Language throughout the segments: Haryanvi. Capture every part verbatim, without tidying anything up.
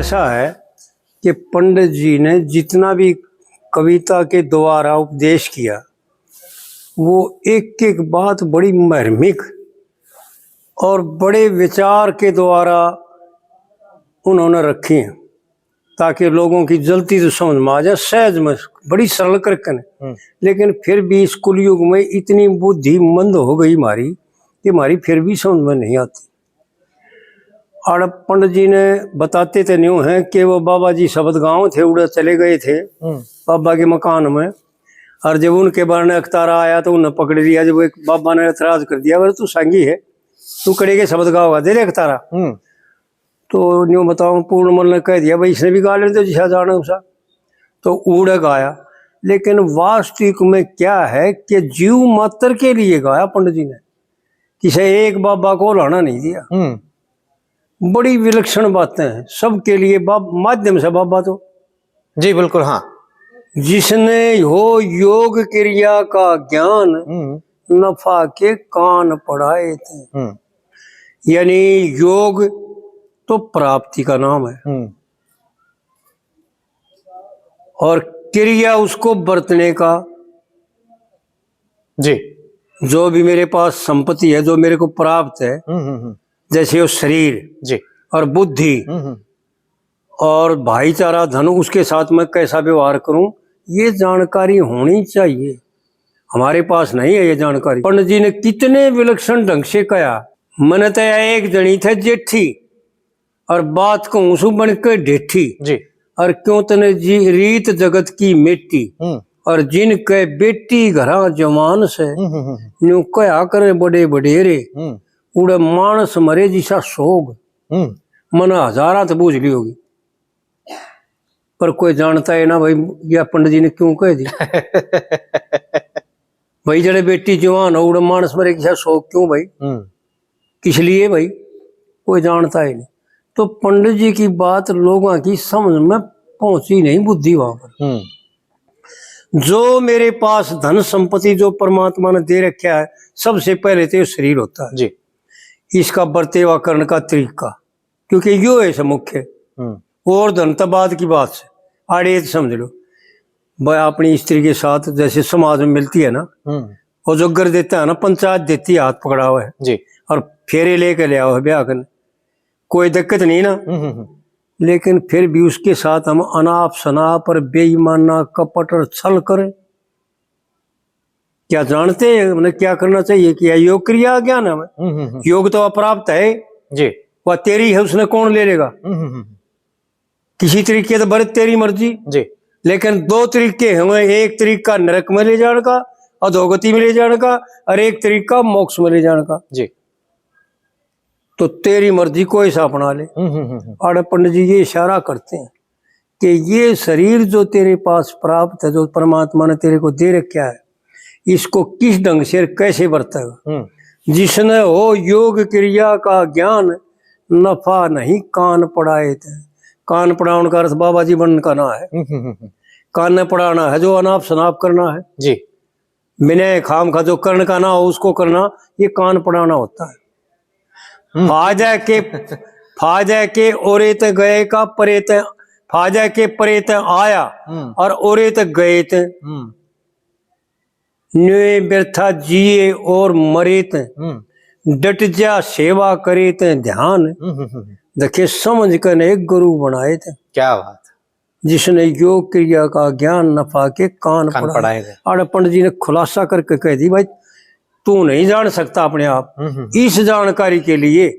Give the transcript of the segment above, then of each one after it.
ऐसा है कि पंडित जी ने जितना भी कविता के द्वारा उपदेश किया, वो एक एक बात बड़ी मार्मिक और बड़े विचार के द्वारा उन्होंने रखी हैं, ताकि लोगों की जल्दी तो समझ में आ जाए, सहज में, बड़ी सरल करके। हम्म। लेकिन फिर भी इस कलयुग में इतनी बुद्धि मंद हो गई हमारी कि हमारी फिर भी समझ में नहीं आती। और पंडित जी ने बताते तो न्यू हैं कि वो बाबा जी शब्द गांव थे, उड़े चले गए थे हम्म। बाबा के मकान में। और जब उनके बारे में अखतारा आया तो उन्हें पकड़ लिया। जब एक बाबा ने एतराज कर दिया, "बोले, तू सांगी है, तू कड़े के शब्द गाओगा, दे दे अखतारा।" हम्म। तो न्यू बताऊं, पूर्ण मन ने कह दिया, "भाई, इसने भी गा लेने दो, जिसा जाने उसा।" तो उड़े गाया। लेकिन वास्तविक में क्या है कि जीव मात्र के लिए गाया पंडित जी ने, किसी एक बाबा को लाना नहीं दिया। हम्म। बड़ी विलक्षण बातें हैं, सबके लिए बाब-, माध्यम से बाबा तो। जी, बिल्कुल, हाँ। जिसने हो योग क्रिया का ज्ञान, हम्म। नफा के कान पढ़ाए थे। हम्म। यानी योग तो प्राप्ति का नाम है। हम्म। और क्रिया उसको बरतने का। जी। जो भी मेरे पास संपत्ति है, जो मेरे को प्राप्त है, हम्म, हम्म, हम्म। जैसे वो शरीर जी। और बुद्धि हम्म, हम्म। और भाईचारा, धन, उसके साथ मैं कैसा व्यवहार करूं, ये जानकारी होनी चाहिए। हमारे पास नहीं है ये जानकारी। पंडित जी ने कितने विलक्षण ढंग से कहा। मैंने तो यह एक जनी थे जेठी, और बात कहूं सु बन के ढेठी। जी। और क्यों तने जी रीत जगत की मेटी। हम्म। और जिनके बेटी घरा जवान से, हम्म, हम्म, हम्म। न्यू कहा करे बड़े बडेरे। हम्म। उड़े मानस मरे जिसा सोग। हम्म। मन हजारा तो बूझ ली होगी, पर कोई जानता है ना भाई, या पंडित जी ने क्यों कह दी। भाई, जड़े बेटी जवान हो, उड़े मानस मरे किसा सोग क्यों भाई? हम्म। किस लिए भाई? कोई जानता ही नहीं। तो पंडित जी की बात लोगों की समझ में पहुंची नहीं, बुद्धि वहां पर। हम्म। जो मेरे पास धन संपत्ति जो परमात्मा ने दे रखा है, सबसे पहले तो ये शरीर होता है। जी। इसका बर्तेवा करने का तरीका, क्योंकि यो है सब मुख्य। हम्म। और धन तो बाद की बात है, आड़े तो समझ लो। भाई, अपनी स्त्री के साथ जैसे समाज में मिलती है ना, हम्म। और जो घर देता है ना, पंचायत देती है, हाथ पकड़ा हुआ है। जी। और फेरे लेके ले आओ है ब्याह करने, कोई दिक्कत नहीं ना। हम्म, हम्म, हम्म। लेकिन फिर भी उसके साथ हम अनाप शनाप और बेईमाना, कपट और छल करें। क्या जानते हैं हमने क्या करना चाहिए? क्या योग क्रिया ज्ञान है हमें? हम्म, हम्म, हम्म। योग तो अप्राप्त है। जी। वह तेरी है, उसने कौन ले लेगा? हम्म, हम्म, हम्म। किसी तरीके से बड़े तेरी मर्जी। जी। लेकिन दो तरीके हैं, एक तरीका नरक में ले जाने का, अधोगति में ले जाने का, और एक तरीका मोक्ष में ले जाने का। जी। तो तेरी मर्जी कोई सा अपना ले। हम्म, हम्म, हम्म, हम्म। और पंडित जी ये इशारा करते हैं कि ये शरीर जो तेरे पास प्राप्त है, जो परमात्मा ने तेरे को दे रखा है, इसको किस ढंग से और कैसे बरतेगा? हम्म। जिसने हो योग क्रिया का ज्ञान, नफा नहीं कान पड़ाए थे। कान पड़ाउन का अर्थ बाबा जी बनने का ना है। हम्म, हम्म, हम्म। कान ने पड़ाना है जो अनाप शनाप करना है। जी। बिना खाम खा जो करण का ना हो, उसको करना, ये कान पड़ाना होता है। हम्म। फायदा के, फायदा के ओरे ते गए का परे ते, फायदा के परे ते आया हम्म। और ओरे ते गए ते। हम्म। न्योए व्यर्था जिए और मरे ते। हम्म। डट जा सेवा करे ते ध्यान। हम्म, हम्म, हम्म। देखे समझ कर एक गुरु बनाए ते। क्या बात है। जिसने योग क्रिया का ज्ञान नफा के कान कान पढ़ाए। पढ़ाए थे। आड़े पंडित जी ने खुलासा करके कह दी, भाई, तू नहीं जान सकता अपने आप। हम्म, हम्म। इस जानकारी के लिए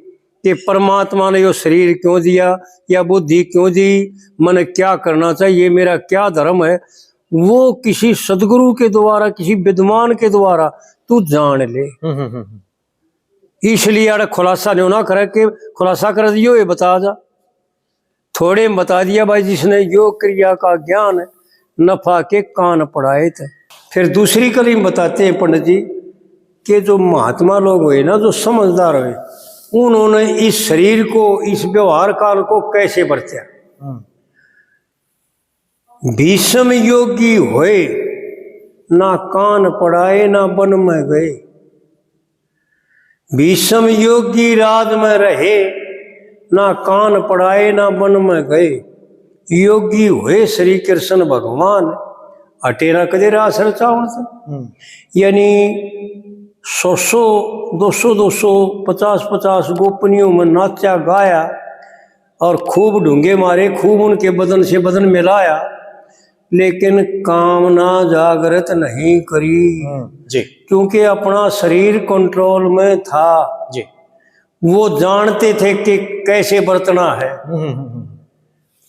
कि परमात्मा ने यो शरीर क्यों दिया, या बुद्धि क्यों दी, मने क्या करना चाहिए, मेरा क्या धर्म है, वो किसी सदगुरु के द्वारा, किसी विद्वान के द्वारा तू जान ले। हम्म, हम्म, हम्म। इसलिए आड़े खुलासा न्यू ना करे कि खुलासा कर दियो, ये बता जा। थोड़े में बता दिया भाई, जिसने योग क्रिया का ज्ञान नफा के कान पढ़ाए थे। फिर दूसरी कली में बताते हैं पंडित जी कि जो महात्मा लोग हुए ना, जो समझदार हुए, उन्होंने इस शरीर को, इस व्यवहार काल को कैसे बरत्या। हम्म। भीषम योगी होए, ना कान पढ़ाए, ना वन में गए। भीषम योगी राज में रहे, ना कान पड़ाए ना वन में गए, योगी हुए श्री कृष्ण भगवान, हटे ना कदे रास रचावन से। हम्म। यानी सौ सौ, दो सौ दो सौ, पचास पचास गोपनियों में नाचा गाया और खूब ढूंगे मारे, खूब उनके बदन से बदन मिलाया, लेकिन कामना जागृत नहीं करी। हम्म, जी। क्योंकि अपना शरीर कंट्रोल में था। जी। वो जानते थे कि कैसे बरतना है। हम्म, हम्म, हम्म।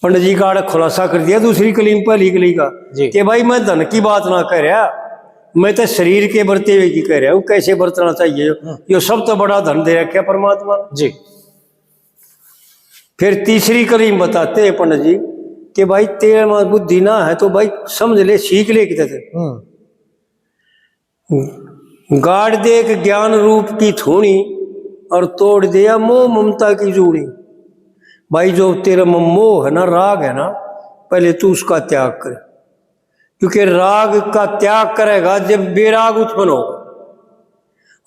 पंडित जी का आड़े खुलासा कर दिया दूसरी कली में पहली कली का, जी। कि भाई, मैं धन की बात ना कह रहा, मैं तो शरीर के बरते हुए की कह रहा हूँ, कैसे बरतना चाहिए। हम्म। यो सब तो बड़ा धन दे रखे परमात्मा ने। जी। फिर तीसरी कली में बताते हैं पंडित जी कि भाई, तेरे में बुद्धि ना है तो भाई समझ ले, सीख ले किते से। हम्म। गाड़ दे एक ज्ञान रूप की थूणी और तोड़ दे या मोह ममता की जूणी। भाई, जो तेरे में मोह है ना, राग है ना, पहले तू उसका त्याग कर, क्योंकि राग का त्याग करेगा जब बेराग उत्पन्न होगा,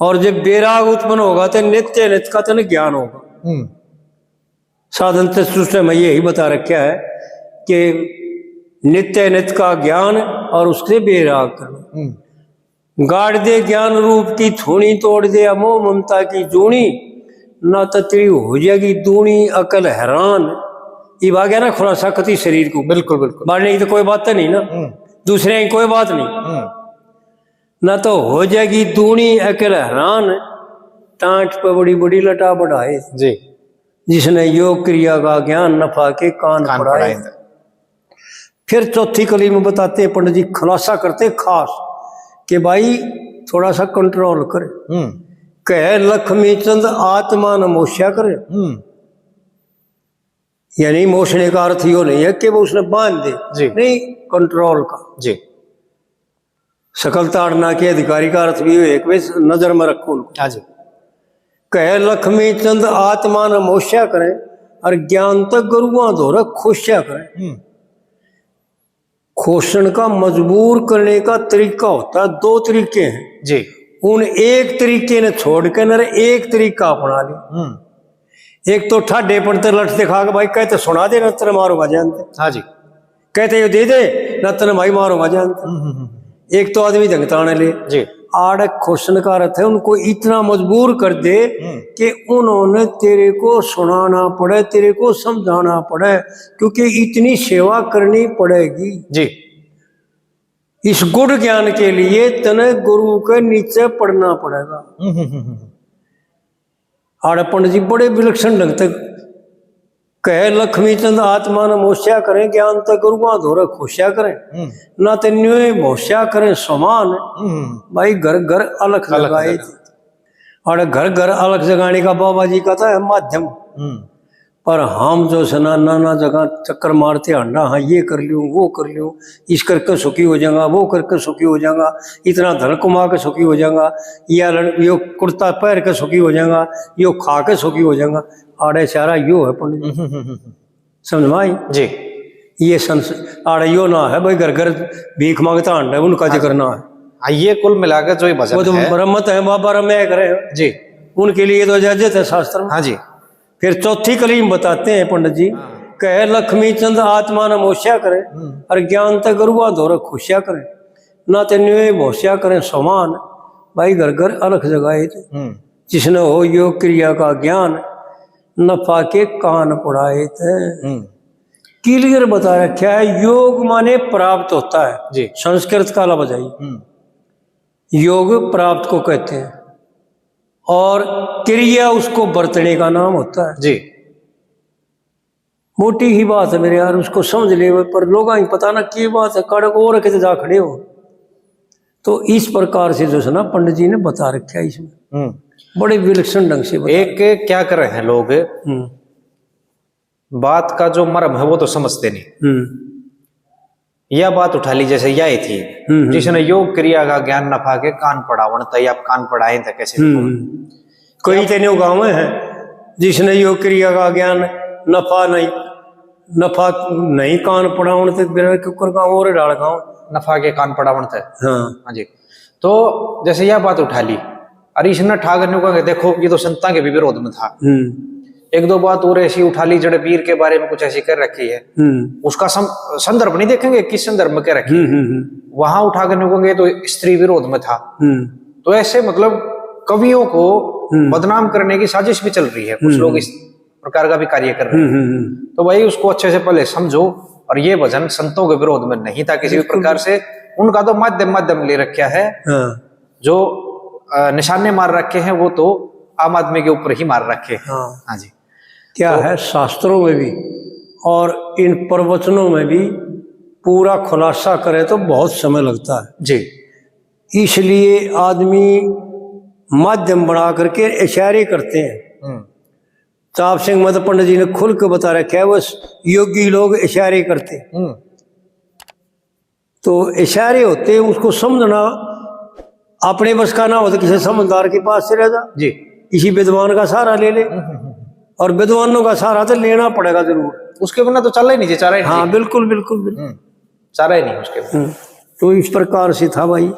और जब बेराग उत्पन्न होगा तो नित्य नित्य का तन ज्ञान होगा। हम्म। साधन चतुष्टय में यही बता रखा है कि नित्य नित्य का ज्ञान और उससे बेराग करना। हम्म। गाड़ दे ज्ञान रूप की थूणी, तोड़ दे या मोह ममता की जूणी, ना तो तेरी हो जाएगी दूणी अकल हैरान। इब आ गया ना खुलासा कति शरीर को। बिल्कुल, बिल्कुल। बाड़ने की तो कोई बात तो नहीं ना। हम्म। दूसरे की कोई बात नहीं। हम्म। ना तो हो जाएगी दूणी अकल हैरान, टांट पे बड़ी बड़ी लटा बढ़ाए। जी। जिसने योग क्रिया का ज्ञान नफा के कान कान पड़ाए। पड़ाए। फिर चौथी कली में बताते हैं पंडित जी, खुलासा करते खास कि भाई, थोड़ा सा कंट्रोल कर। हम्म। कह लक्ष्मी चंद आत्मा न मोस्या करे। हम्म। यानी मोसने का अर्थ यो नहीं है कि वो उसने बांध दे, जी। नहीं, कंट्रोल का। जी। सकल ताड़ना के अधिकारी का अर्थ भी ये है कि भाई, नजर में रखो उनको। हाँ जी। कहे लक्ष्मी चंद आत्मा न मोस्या करें और ज्ञान तक गुरुआं धोरे खोस्या करें। हम्म। खोसण का मजबूर करने का तरीका होता है, दो तरीके हैं। जी। उन एक तरीके ने छोड़ के न एक तरीका अपना ले। हम्म। एक तो ठाडेपन ते लठ दिखा के भाई कहते सुना दे, न तेरे मारूंगा जानते। हाँ जी। कहते यो दे दे, न तेरे भाई मारूंगा जानते। हम्म, हम्म, हम्म। एक तो आदमी धंगताने ले। जी। आड़े खोसण का अर्थ है उनको इतना मजबूर कर दे हम्म। कि उन्होंने तेरे को सुनाना पड़े, तेरे को समझाना पड़े, क्योंकि इतनी सेवा करनी पड़ेगी। जी। इस गुढ़ ज्ञान के लिए तने गुरु के नीचे पड़ना पड़ेगा। हम्म, हम्म, हम्म, हम्म। आड़े पंडित जी बड़े विलक्षण ढंग तक कहे, लक्ष्मी चंद आत्मा ने मोस्या करें, ज्ञान तक गुरुआं धोरे खोस्या करें। हम्म। ना ते न्योए मोस्या करें समान, हम्म। भाई घर घर अलख अलख लगाए। लगाए। और घर घर अलख जगाने का बाबा जी का तो है माध्यम। हम्म। पर हम जो से ना, नाना जगह चक्कर मारते हांडा, हाँ, ये कर लियो, वो कर लियो, इस करके सुखी हो जाएगा, वो करके सुखी हो जाएगा, इतना धन कमा के सुखी हो जाएगा, या लड़-, यो कुर्ता पहन के सुखी हो जाएगा, यो खा के सुखी हो जाएगा। आड़े सारा यो है पंडित जी। हम्म, हम्म, हम्म, हम्म। समझ में आई? जी। ये संस-, आड़े यो ना है भाई, घर घर भीख मांगता हांडा, उनका हाँ जिक्र जी। ना है। हाँ, ये कुल मिला के जो ये भजन वो तो है। ब्रह्मत है, बाबा रम्या करे हैं। जी। उनके लिए तो इजाजत है शास्त्र में। हाँ जी। फिर चौथी कली में बताते हैं पंडित जी, हाँ। कहे लक्ष्मी चंद आत्मा ने मोस्या करे, हम्म। और ज्ञान तक गुरुआं धोरे खोस्या करे, ना ते न्योए मोस्या करे समान, भाई घर घर अलख जगाए थे। हम्म। जिसने हो योग क्रिया का ज्ञान, नफा के कान पड़ाए थे। हम्म। क्लियर बता रखा है, योग माने प्राप्त होता है। जी। संस्कृत का लफ्ज है। हम्म। योग प्राप्त को कहते हैं और क्रिया उसको बरतने का नाम होता है। जी। मोटी ही बात है मेरे यार, उसको समझ ले, पर लोगां ही पता ना की बात है, कड़क और के जा खड़े हो। तो इस प्रकार से जो है ना, पंडित जी ने बता रखा है इसमें, हम्म। बड़े विलक्षण ढंग से बताया। एक क्या कर रहे हैं लोग, हम्म। बात का जो मर्म है वो तो समझते नहीं। हम्म। यह बात उठा ली, जैसे यह थी, हम्म, हम्म। जिसने योग क्रिया का ज्ञान नफा के कान पड़ावण तै, आप कान पड़ाए थे कैसे? हम्म, हम्म। कोई तो न्यू गाँव है, जिसने योग क्रिया का ज्ञान नफा नहीं, नफा नहीं कान पड़ावण तै, बिना क्यों कर गाँव और डाल गाँव। नफा के कान पड़ावण तै। हाँ। हाँ जी। तो जैसे यह बात उठा ली, अरे इसने ठाकर न्यू कहेंगे, देखो ये तो संतां के भी विरोध में था। हम्म। एक दो बात और ऐसी उठा ली, जड़वीर के बारे में कुछ ऐसी कर रखी है। हम्म उसका सम, संदर्भ नहीं देखेंगे, किस संदर्भ में कह रखी है। हम्म हम्म हम्म वहां उठा के न्यू कहेंगे तो स्त्री विरोध में था, हम्म तो ऐसे मतलब कवियों को हम्म। बदनाम करने की साजिश भी चल रही है। कुछ हम्म। लोग इस प्रकार का भी कार्य कर रहे हैं। हम्म हम्म हम्म तो भाई, उसको अच्छे से पहले समझो, और ये भजन संतों के विरोध में नहीं था किसी भी बिल्कुल। प्रकार से। उनका तो माध्यम माध्यम ले रखा है, हाँ जो अ, निशाने मार रखे हैं वो तो आम आदमी के ऊपर ही मार रखे हैं। हाँ हाँ जी। क्या तो- है, शास्त्रों में भी और इन प्रवचनों में भी पूरा खुलासा करें तो बहुत समय लगता है। जी। इसलिए आदमी माध्यम बना करके इशारे करते हैं। हम्म ताप सिंह महतो पंडित जी ने खुल के बता रखा है, वो योगी लोग इशारे करते हैं। हम्म तो इशारे होते हैं, उसको समझना अपने बस का ना हो तो किसी समझदार के पास चले जा, जी। किसी विद्वान का सहारा ले ले, हम्म, हम्म, हम्म। और विद्वानों का सहारा तो लेना पड़ेगा जरूर। उसके बिना तो चला ही नहीं जी, चारा ही नहीं हाँ जी। बिल्कुल बिल्कुल बिल्कुल। हम्म, चारा ही नहीं उसके बिना। हम्म, तो इस प्रकार से था भाई।